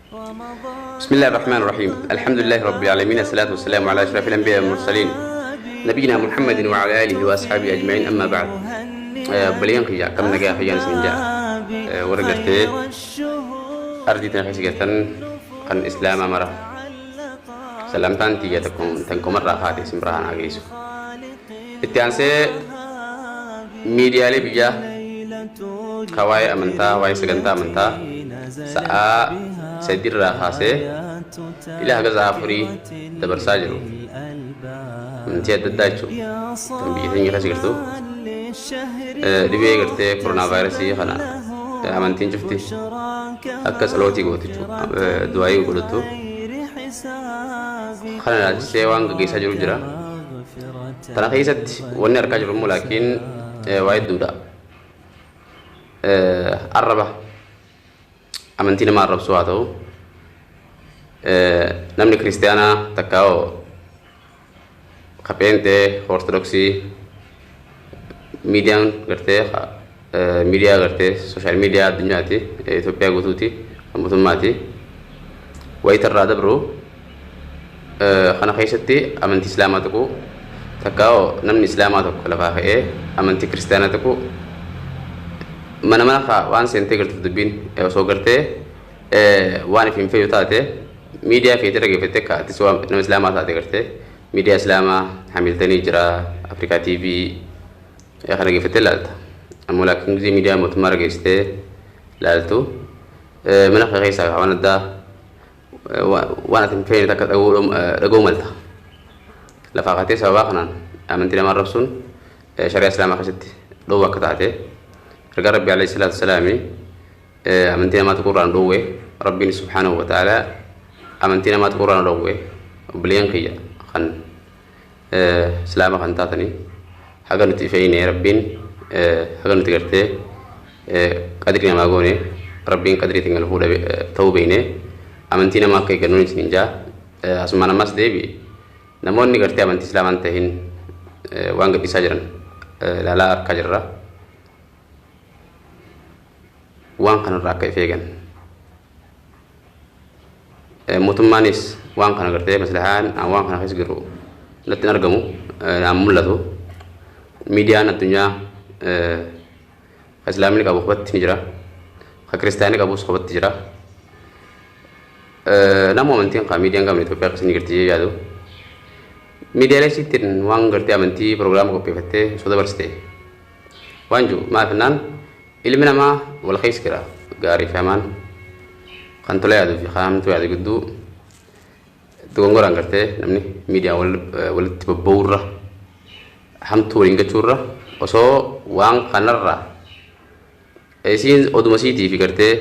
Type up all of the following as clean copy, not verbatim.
بسم الله الرحمن الرحيم. الحمد لله رب العالمين، الصلاة والسلام على أشرف الأنبياء والمرسلين، نبينا محمد وعلى آله وأصحابه أجمعين. أما بعد، obboleeyyan kiyya, akkam nagaa fayyaan isin ja'a? Warra gartee ardii tana keessa jirtan kan islaamaa mara, salamtaan tiyya tan qomarraa kaate isin bira haa geessu. Itti aansee miidiyaalee biyyaa ka waa'ee amantaa, waa'ee sagantaa amantaa sa'aa 3rraa kaasee ilaa haga sa'a 4 dabarsaa jiru. Amantii adda addaa jechuudha. Kan biyya teenya keessa jirtu dhibee gartee koronaa vaayirasii kana amantiin cufti akka tsalootii gootu jechuudha. Du'aayii godhattu. Kana ilaalchisee waan gaggeessaa jiru jira. Tana keessatti wanni argaa jirru immoo laakiin waa hedduudha. Arraba amantii nama arrabsuu haa ta'u, namni kiristaanaa takkaa'oo ka pheenxee, ortodoksii, miidiyaan gartee miidiyaa gartee social media addunyaati, Itoophiyaa guutuuti, kan mootummaati, wayitarraa dabru kana keessatti amantii islaamaa tokko takkaa'oo namni islaamaa tokko lafaa ka'ee amantii kiristaanaa tokko mana mana kaa waan seentee gartuuf dubbiin osoo gartee waan if hin feeyu taate miidiyaa feetee dhaggeeffattee kaatis waan nama islaamaa taate gartee miidiyaa islaamaa Hamiltonii jira, Afrikaa TV kana dhaggeeffattee ilaalta. Ammoo laakiin gisee miidiyaa mootummaa dhageessitee ilaaltu mana kee keessaa waan addaa waan ati hin feene takka dhaga'uu malta. Lafaa kaatee sababaa kanaan amantii namaa arrabsuun shari'aa islaamaa keessatti dhoowwa akka taate, ergaa Rabbi alayhi salaatu wasalaami amantii namaa tokko irraan dhoowwe, Rabbiin subhaanahu wa ta'ala amantii namaa tokko irraan dhoowwe. Obboleeyyan kiyya kan islaama kan taatanii, haga nuti feeyne Rabbiin, haga nuti gartee qadrii namaa goone, Rabbiin qadrii teenya nu fuudha ta'uu beeyne, amantii namaa akka eeggannuun isin jaa. Asumaan ammas deebi namoonni gartee amantii islaamaa hin tahin waan gadhiisaa jiran ilaalaa harkaa jirra. Waan kanarraa akka if eegan, mootummaanis waan kana gartee maslahaan waan kana keessa jiru natti hin argamu, naan mul'atu. Miidiyaan addunyaa ka islaamni qabu kophatti ni jira, ka kiristaanni qabus kophatti jira. Nama amantiin ka miidiyaan qabne Itoophiyaa keessa ni jirti jee yaadu. Miidiyaalee isiittiin waan gartee amantii piroogiraama qopheeffattee osoo dabarsite waan jiru maal jennaan, ilmi namaa wal keessa jira, gaarii fi hamaan, kan tola yaaduu fi kan hamtuu yaadu gidduu dogongoraan gartee namni miidiyaa walitti bobba'uurra, hamtuu waliin gachuurra, osoo waan kanarraa isiin oduma siitii fi gartee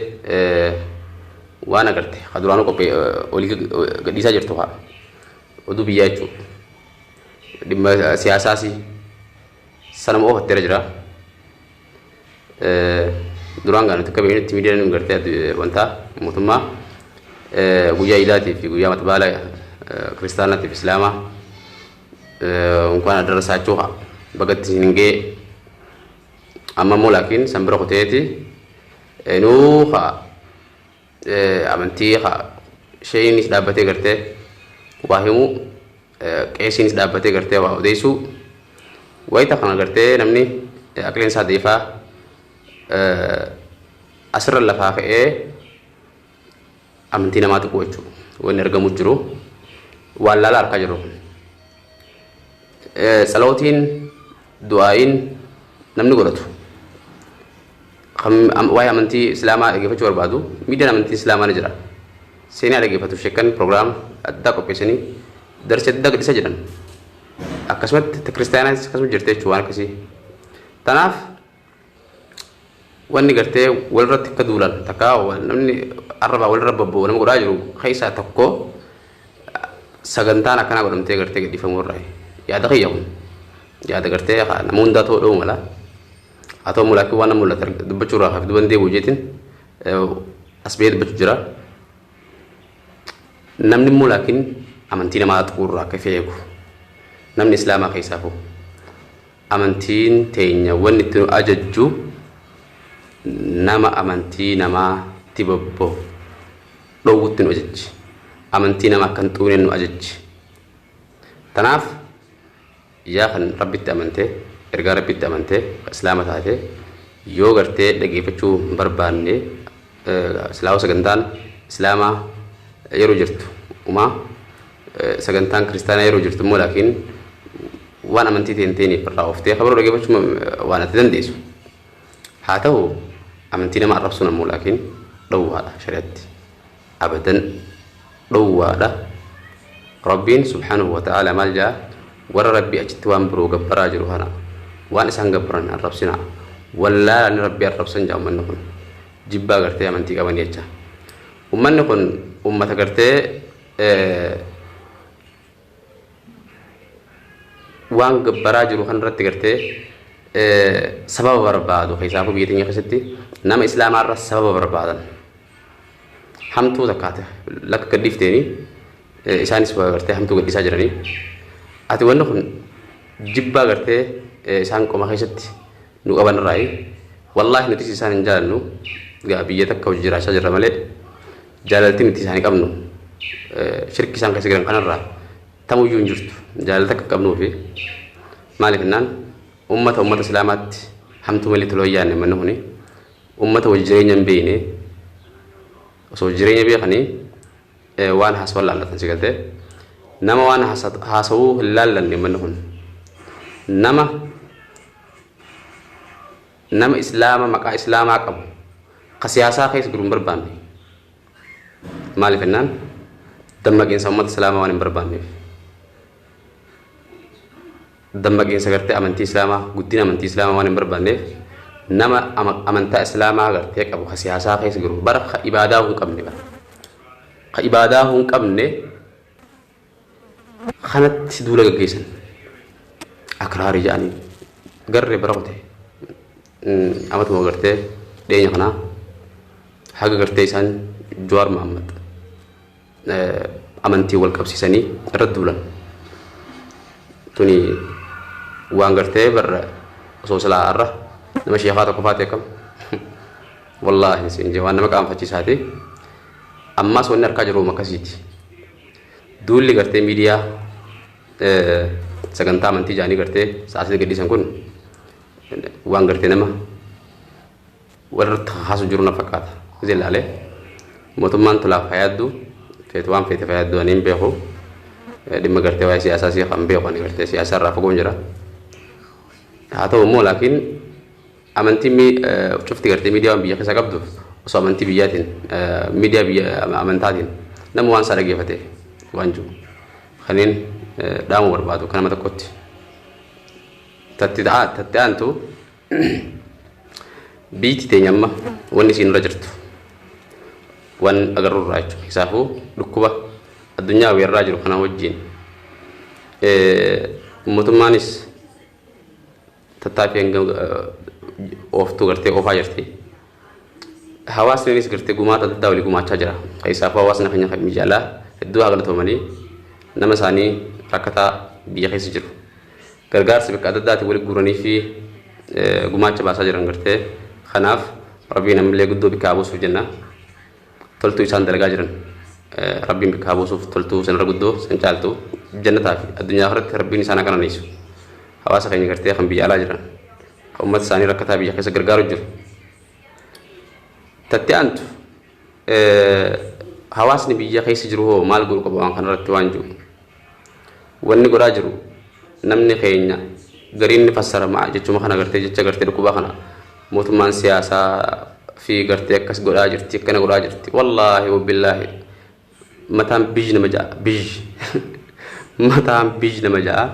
waan agarte ka duraanuu qophee olii gadhiisaa jirtu haa oduu biyyaa jechuudha. Dhimma siyaasaas sanuma oofatteera jira. Duraan gaa nuti akka beeknutti miidiyaan gartee wanta mootummaa guyyaa iidaatii fi guyyaa matbaala kiristaanaatii fi islaamaa እንኳን አደረሳችሁ haa bagatti isin ga'e. Amma immoo laakiin san bira kuteeti nuu haa amantii haa sheeyinis dhaabbatee gartee waa himuu, qeesiinis dhaabbatee gartee waa odeessuu, wayita kana gartee namni aqliin isaa deefaa asirra lafaa ka'ee amantii namaa tuqu jechuudha. Wanni argamu jiru waan laalaa harkaa jiru. Tsalootiin du'aa'iin namni godhatu waa'ee amantii islaamaa dhaggeeffachuu barbaadu miidiyaan amantii islaamaa ni jira. Seenaa dhaggeeffatu sheekkan piroogiraama addaa qopheessanii darsii addaa gadhiisaa jiran. Akkasumatti kiristaanaanis akkasuma jirti jechuudha waan akkasii. Tanaaf wanni gartee walirratti akka duulan takka namni arrabaa walirra bobba'u nama godhaa jiru keessaa tokko sagantaan akkanaa godhamtee gartee gadhiifamuu irraa. Yaada kiyya kun yaada gartee nama hundaa ta'uu dha'uu mala. Haa ta'u laakiin waan nama mul'atu dubbachuu irraa fi duban deebi'u jeetiin as ba'ee dubbachuu jira. Namni immoo laakiin amantii namaa tuquu irraa akka eegu, namni islaamaa keessaafu amantiin teenya wanni itti nu ajajju nama amantii namaatti bobba'u dhoowwutti nu ajajji. Amantii nama akka hin xuune nu ajajji. Tanaaf yaa kan Rabbitti amantee, ergaa Rabbitti amantee, Islaama taate, yoo gartee dhageeffachuu hin barbaanne, silaawoo sagantaan Islaamaa yeroo jirtu umaa, sagantaan kiristaanaa yeroo jirtu immoo laakiin waan amantii ta'e hin ta'iniif irraa oftee kabaroo dhageeffachuu waan ati dandeessu. Haa ta'u, amantii nama arrabsuun ammoo laakiin dhowwaadha shari'atti. Abadan dhowwaadha. Rabbiin subhaanahu wa ta'ala maal jedha? Warra Rabbii achitti waan biroo gabbaraa jiru kana waan isaan gabbaran arrabsinaa. Wallaalanii Rabbii arrabsan jedha uummanni kun. Jibbaa gartee amantii qabanii jecha. Uummanni kun uummata gartee waan gabbaraa jiru kan irratti gartee sababa barbaadu. Keessaafuu biyya teenya keessatti nama Islaamaa irra sababa barbaadan. Hamtuu takkaate lakka gadhiifteeni isaanis gartee hamtuu gadhiisaa jiranii. Ati wanni kun jibbaa gartee isaan qoma keessatti nu qaban irraayi. Wallaahi nutis isaan hin jaalannu, gaa biyya takka hojii jiraachaa jirra malee jaalalti nuti isaanii qabnu shirki isaan keessa jiran kanarraa tamuyyuu hin jirtu. Jaalalta akka qabnuu fi maaliif jennaan, ummata Islaamaatti hamtuu malee toloo hin yaadne. Manni kuni ummata wajji jireenya hin beekne. Osoo jireenya beekanii waan haasawan laallatan si galtee, nama waan haasawuu hin laallanne. Manni kun nama Islaama maqaa Islaamaa qabu ka siyaasaa keessa jiru hin barbaanne. Maaliif jennaan, dammaqiinsa uummata Islaamaa waan hin barbaanneef, dammaqiinsa gartee amantii Islaamaa, guddina amantii Islaamaa waan hin barbaanneef, nama amantaa Islaamaa gartee qabu ka siyaasaa keessa jiru bara ka ibaadaa hin qabne, bara ka ibaadaa hin qabne kanatti duula gaggeessan. Akraarii jedhanii garree bara qote amatuma gartee dhiyeenya kanaa haga gartee isaan Jawaar Mohammad amantii wal qabsiisanii irratti duulan. Tuni waan gartee barra osoo silaa har'a nama sheekaa tokko faate akkam, wallaahi siin jee, waan nama qaanfachiisaati. Ammaas wanni harkaa jiru akkasiiti. Duulli gartee miidiyaa sagantaa amantii jaanii gartee sa'aatii gadhiisan kun waan gartee nama walirratti kaasu jiru na fakkaata. Isi ilaalee mootummaan tolaaf fayyaddu feetu, waan feete fayyaddu, ani hin beeku. Dhimma gartee waa'ee siyaasaa si kan beeku, ani gartee siyaasa irraa fagoon jira. Haa ta'u immoo laakiin amantii cufti gartee miidiyaa waan biyya keessa qabdu, osoo amantii biyyaatiin, miidiyaa biyya amantaatiin nama waan isaa dhaggeeffate waan jiru kanneen dhaamuu barbaadu kan nama tokkotti. Tatti aantu, biyyi teenya amma wanni isiin irra jirtu waan agarru irraa jechuudha. Isaafuu dhukkuba addunyaa weerraa jiru kana wajjin mootummaanis tattaaffii hanga ooftuu gartee oofaa jirti. Hawaasnis gartee gumaata adda addaa walii gumaachaa jira. Isaafuu hawaasni keenya kan miidiyaalaa hedduu haa galatoomanii, nama isaanii rakkataa biyya keessa jiru. Gargaarsa bakka adda addaatiin walitti guuranii fi gumaacha baasaa jiran gartee kanaaf Rabbiin ammallee guddoo bikka haa buusuuf jenna. Toltuu isaan dalagaa jiran Rabbiin bikka haa buusuuf, toltuu sanarra guddoo san caaltu jannataa fi addunyaa irratti Rabbiin isaan akka qananiisu. Hawaasa keenya gartee kan biyya alaa jiran kan uummata isaanii rakkataa biyya keessa gargaaru jiru. Tatti aantu, hawaasni biyya keessa jiru hoo maal godhu qaba waan kanarratti waan jiru? Wanni godhaa jiru namni keenya gariin ni fassarama jechuma kana gartee, jecha gartee dhukkubaa kana mootummaan siyaasaa fi gartee akkas godhaa jirti, akkana godhaa jirti. Wallaahi wabillaahi mataan biyyi nama ja'a, biyyi mataan biyyi nama ja'a,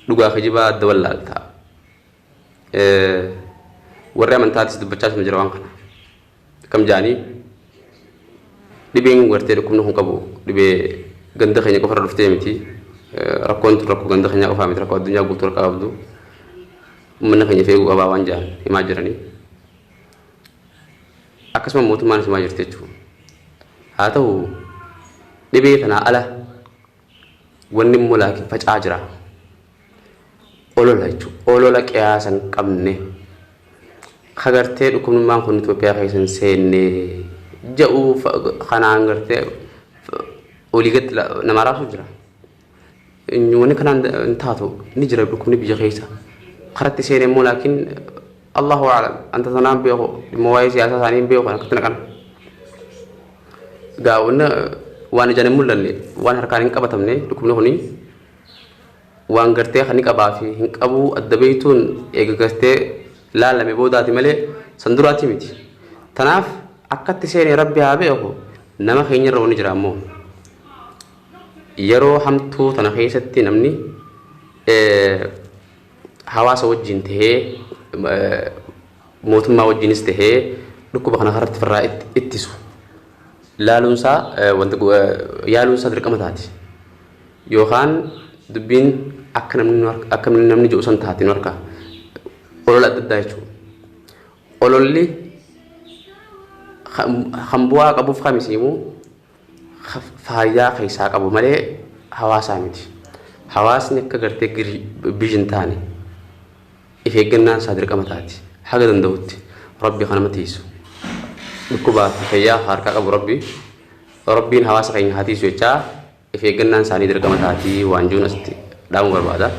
dhugaa kijibaa adda wallaalta. Warri amantaatis dubbachaa jira waan kana. Akkam jaanii, dhibeen gartee dhukkubni kun qabu dhibee ganda keenya qofarra dhuftee miti. Rakkoon tun rakkoo ganda keenyaa qofaa miti, rakkoo addunyaa guutuu harkaa qabdu. Uummanni keenya feeguu qabaa waan jedhan himaa jiranii. Akkasuma mootummaanis himaa jirti jechuudha. Haa ta'u, dhibee kanaa ala wanni immoo laakiin faca'aa jira. Olola jechuudha. Olola qiyaasa hin qabne. Kagartee dhukkubnummaan kun Itoophiyaa keessa hin seenne. Ja'u kanaan gartee olii gadi nama raabsu jira. Wanni kanaan hin taatu ni jira dhukkubni biyya keessa. Karatti seenee immoo laakiin Allahu a'lam anta sanaan beeku dhimma waa'ee siyaasaa isaanii hin beeku kan akkatti naqan. Gaa wanni waan ijaan hin mul'anne waan harkaan hin qabatamne dhukkubni kuni waan gartee kan ni qabaa fi hin qabuu adda beektuun eega gartee laalame boodaati malee san duraati miti. Tanaaf akkatti seenee Rabbi haa beeku nama keenyarra wanni jira ammoo. Yeroo hamtuu tana keessatti namni hawaasa wajjin tahee mootummaa wajjinis tahee dhukkuba kana karatti firraa ittisu laaluunsaa wanta yaaluunsaa dirqama taati. Yookaan dubbiin akka namni akka namni jedhu san taati nu harka olola adda addaa jechuudha. Ololli kan bu'aa qabuuf kamisiimuu faayidaa keessaa qabu malee hawaasaa miti. Hawaasni akka gartee biyyi hin taane if eeggannaan isaa dirqama taati. Haga danda'utti Rabbi kan nama tiisu. Dhukkubaa fi fayyaa harkaa qabu Rabbi. Rabbiin hawaasa keenya haa tiisu jechaa if eeggannaan isaanii dirqama taati waan jiruun asitti dhaamuu barbaada.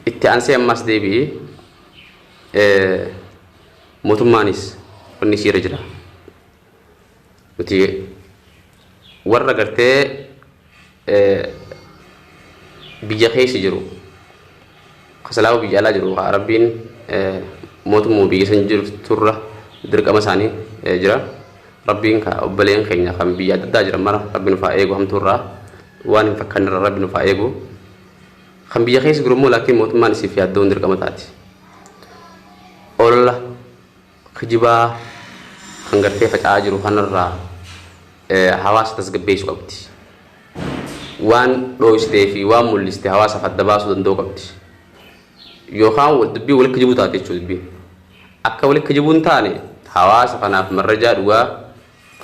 Itti aansee ammas deebi'ee mootummaanis wanni isiirra jira. Nuti warra gartee biyya keessa jiru kasalaa'uu biyya alaa jiru Rabbiin mootummaa biyya san jirturra dirqama isaanii jira. Rabbiin ka obboleen keenya kan biyya adda addaa jiran mara Rabbi nuuf haa eegu hamtuurraa waan hin fakkaannerra Rabbi nuuf haa eegu. Kan biyya keessa jiru immoo laakiin mootummaan isiif yaaddoon dirqama taati. Olola kijibaa kan gartee faca'aa jiru kanarraa hawaasa tasgabbeessuu qabdi. Waan dhooystee fi waan mul'iste hawaasaaf adda baasuu danda'uu qabdi. Yookaan dubbii walitti kijibuu taate jechuudha dubbiin. Akka walitti kijibuu hin taane hawaasa kanaaf marrajaa dhugaa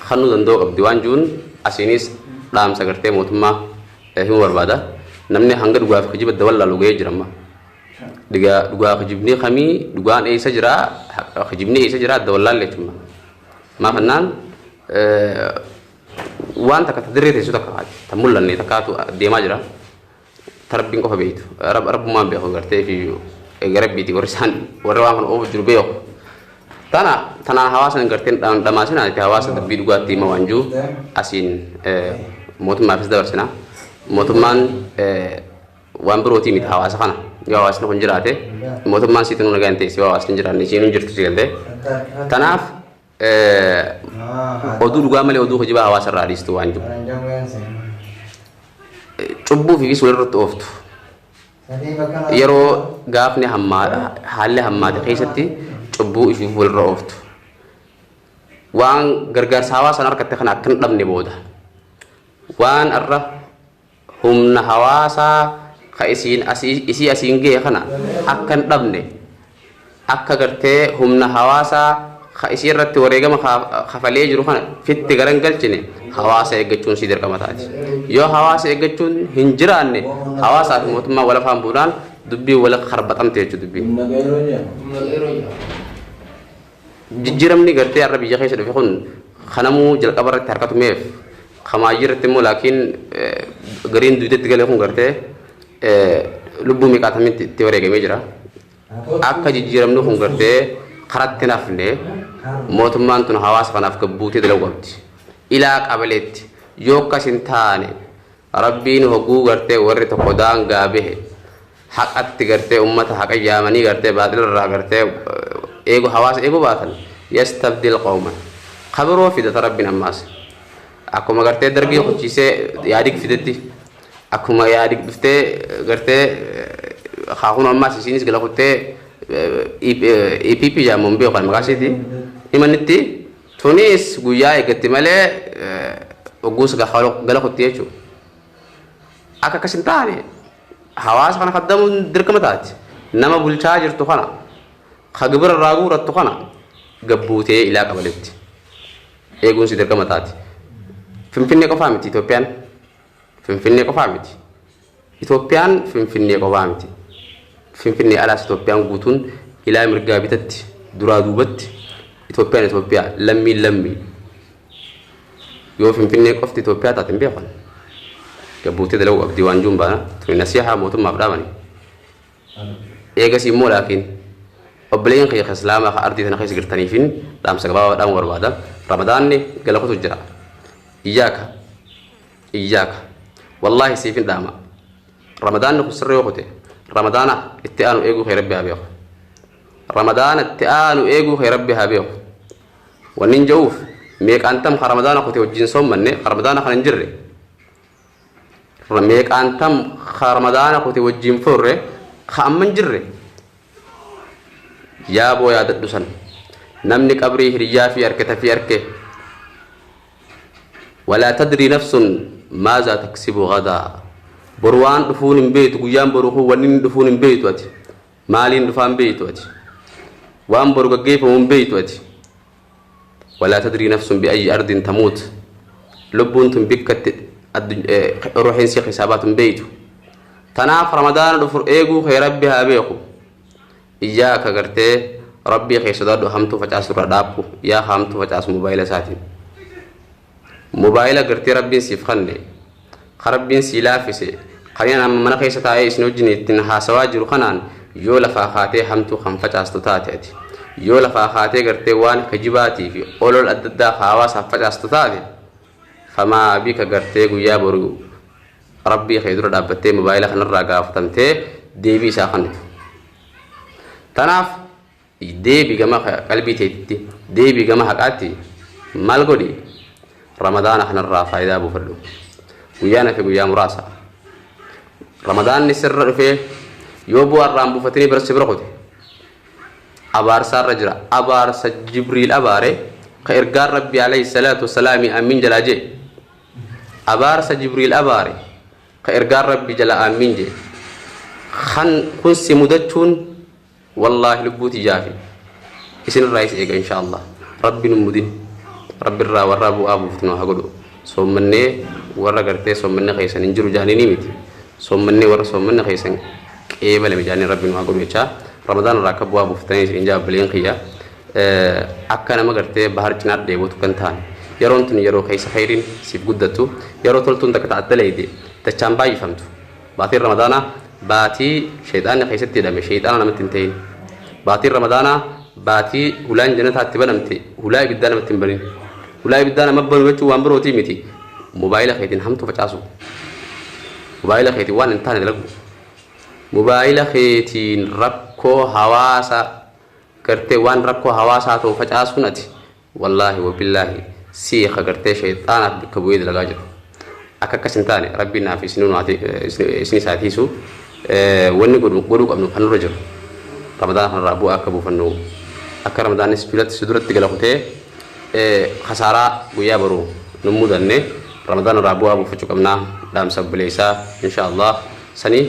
kennuu danda'uu qabdi waan jiruun asiinis dhaamsa gartee mootummaa himuu barbaada. Namni hanga dhugaaf kijiba adda wallaalu ga'ee jira amma. Dhugaa kijibni kamii dhugaan eessa jira kijibni eessa jira adda wallaalle jechuudha. Maaf jennaan waan takka ta dirree teessu takka ta mul'anne takkaatu deemaa jira. Ta Rabbiin qofa beektu Rabbummaan beeku gartee fi eega Rabbiiti warri isaan warri waan kana oofu jiru beeku. Tana tanaan hawaasa gartee dhamaasinaa itti hawaasa dubbii dhugaatti hima waan jiru asiin mootummaafis dabarsina. Mootummaan waan birootii miti hawaasa kana yoo hawaasni kun jiraate mootummaan siitu nu nagaan teessi yoo hawaasni hin jiraanne isiin hin jirtu si galtee. Tanaaf oduu dhugaa malee oduu kijibaa hawaasa irraa dhiistu waan jiru. Cubbuu fi walirratti ooftu. Yeroo gaafni haalli hammaate keessatti cubbuu ishiif walirra ooftu. Waan gargaarsa hawaasaan harkatte kana akka hin dhabne booda. Waan irra humna hawaasaa ka isiin isii asiin gahe kana akka hin dhabne akka gartee humna hawaasaa ka isii irratti wareegama kafalee jiru kana fitti garan galchine hawaasa eeggachuun sii dirqama taati. Yoo hawaasa eeggachuun hin jiraanne hawaasaa fi mootummaa wal afaan buunaan dubbii wal karbaxamte jechuudha dubbiin. Jijjiiramni gartee har'a biyya keessa dhufe kun kanamuu jalqaba irratti harka tumeef kamaayyi irratti immoo laakiin gariin duudatti galee kun gartee lubbuu meeqaatamitti itti wareegamee jira. Akka jijjiiramni kun gartee karatti nafne mootummaan tun hawaasa kanaaf gabbuutee dalaguu qabdi. Ilaa qabaleetti yoo akkas hin taane Rabbiin hogguu gartee warri tokko daangaa bahe haqatti gartee ummata haqa yaamanii gartee baaxila irraa gartee eegu hawaasa eeguu baatan yastabdil qawman kabiroo fidata Rabbiin ammaas akkuma gartee dargii kuchiisee yaadig fidetti akkuma yaadig dhuftee gartee kaakun ammaas isiinis gala kuttee EPP jedhamuun beeku kan maqaa isiiti himannitti tunis guyyaa eeggatti malee hogguus gala kutti jechuudha. Akka akkas hin taane hawaasa kana kaddamuun dirqama taati. Nama bulchaa jirtu kana ka gibira irraa guurattu kana gabbuutee ilaa qabaletti eeguun si dirqama taati. Finfinnee qofaa miti Itoophiyaan. Finfinnee qofaa miti. Itoophiyaan Finfinnee qofaa miti. Finfinnee alaas Itoophiyaan guutuun ilaa mirgaa bitatti duraa duubatti Itoophiyaan Itoophiyaa lammiin lammii yoo Finfinnee qofti Itoophiyaa taate hin beekan gabbuutee dalaguu qabdi waan juun baana tuni nasiihaa mootummaaf dhaamani. Eegas immoo laakiin obboleeyyan kiyya islaamaa ka ardii tana keessa jirtaniifin dhaamsa gabaabaa dhaamuu barbaada. Ramadaanni galakutu jira. Iyyaaka iyyaaka wallaahi siifin dhaama. Ramadaanni kun sirra yoo kute ramadaana itti aanu eeguu kee rabbi haa beeku. Ramadaana itti aanu eeguu kee rabbi haa beeku. Wanni hin ja'uuf meeqaan tam ka ramadaana kute wajjin soommanne ka ramadaana kana hin jirre meeqaan tam ka ramadaana kute wajjin furre ka amma hin jirre yaaboo yaadadhu san namni qabrii hiriyyaa fi harketa fi harke walaa tadrii nafsun maazaa taksibu gadaa boru waan dhufuun hin beektu guyyaan boru kun wanni inni dhufuun hin beektu ati maaliin dhufaa hin beektu ati waan boru gaggeeffamu hin beektu ati walaa tadrii nafsun bi'ayyi ardin tamuut lubbuun tun bikkatti ruuxiin si keessaa baatu hin beektu. Tanaaf ramadaana dhufu eeguu kee rabbi haa beeku. Iyyaaka gartee rabbii kee sodaadhu hamtuu facaasu irra dhaabbu yaa hamtuu facaasu mobaayila isaatiin. Mobaayila gartee rabbiin siif kanne ka rabbiin sii laaffise kan amma mana keessa taa'ee isin wajjin ittiin haasawaa jiru kanaan yoo lafaa kaatee hamtuu kan facaastu taate ati yoo lafaa kaatee gartee waan kijibaatii fi olol adda addaa hawaasaaf facaastu taate famaa bika gartee guyyaa boru rabbii kee dura dhaabbattee mobaayila kanarraa gaafatamtee deebii isaa kennitu. Tanaaf deebii gama qalbii teetitti deebii gama haqaatti maal godhi ramadaana kanarraa faayidaa buufadhu. Guyyaan hafe guyyaa muraasa. Ramadaanni sirra dhufee yoo bu'aa irraan buufatanii bira si bira kute abaarsaarra jira abaarsa Jibriil abaare ka ergaan rabbi alayhi salaatu wasalaami amiin jalaa jee abaarsa Jibriil abaare ka ergaan rabbi jala amiin jee kan kun si mudachuun wallaahi lubbuu tiyyaafi isinirraa is eega insha Allah rabbi nu mudin rabbirraa warra bu'aa buuftu nu haa godhu soommannee warra gartee soommanne keessan hin jiru jaanii miti soommannee warra soommanne keessan qeebalame jaanii rabbi nu haa godhu jechaa ramadaan irraa akka bu'aa buuftanii isin jaabbileen kiyya akka nama gartee bahar cinaa dheebotu kan ta'an yeroon tun yeroo keessa khayriin siif guddattu yeroo toltuun takka ta'atte leeyde dachaan baay'ifamtu baatiin ramadaanaa baatii shayxaanni keessatti hidhame shayxaana namatti hin ta'in baatiin ramadaanaa baatii hulaan jannataatti banamte hulaa ibiddaa namatti hin banin hulaa ibiddaa nama banu jechuun waan birootii miti mobaayila keetiin hamtuu facaasu mobaayila keetiin waan hin taane dalagu mobaayila keetiin rakkoo hawaasa gartee waan rakkoo hawaasaa ta'u facaasuun ati wallaahi wabillaahi siika gartee shayxaanaaf bakka bu'ee dalagaa jiru akka akkas hin taane rabbiin naaf isin isaa tiisu wanni godhuu qabnu kan nurra jiru ramadaan kanarraa bu'aa akka buufannu akka ramadaanis filatti si duratti gala kutee khasaaraa guyyaa boru nu mudanne ramadaan irraa bu'aa buufachuu qabnaa dhaamsa obboleessaa insha Allah sanii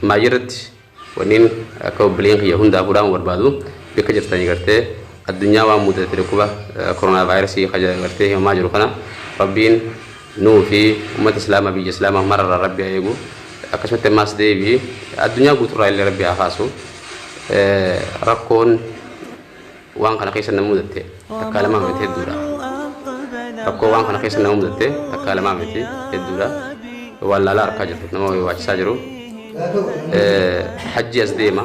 maayirratti wanniin akka obboleen kiyya hundaafuu dhaamu barbaadu bakka jirtanii gartee addunyaa waan mudate dhukkuba koronaa vaayirasii gartee himamaa jiru kana rabbiin nuu fi uummata islaamaa biyya islaamaa mararraa rabbi haa eegu akkasumatti ammaas deebii addunyaa guuturraa illee rabbi haa kaasu rakkoon waan kana keessa nama mudatte takkaa lamaa miti hedduudha. Rakkoo waan kana keessa nama mudatte takkaa lamaa miti hedduudha. Waan laalaa harkaa jirtu nama waachisaa jiru. Hajji as deema.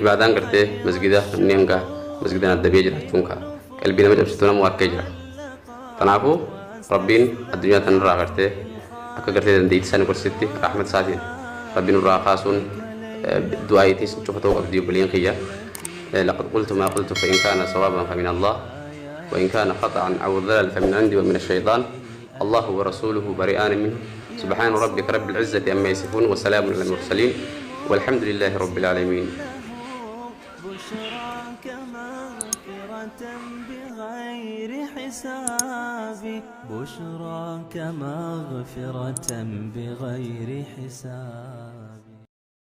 Ibaadaan gartee masgida namni hanga masgidaan addabee jiraachuun kaa qalbii nama cabsitu nama harkee jira. Kanaafuu rabbiin addunyaa tanarraa gartee akka gartee dandeettii isaanii gorsitti rahmat isaatiin rabbiin nurraa kaasuun du'aayitis cufa ta'uu qabdi obboleen kiyya. لقد قلت ما قلت فإن كان صوابا فمن الله وإن كان خطأ أو ضلال فمن عندي ومن الشيطان الله ورسوله بريئان منه سبحان ربك رب العزة عما يصفون وسلام على المرسلين والحمد لله رب العالمين. بشراك مغفرة بغير حساب بشراك مغفرة بغير حساب.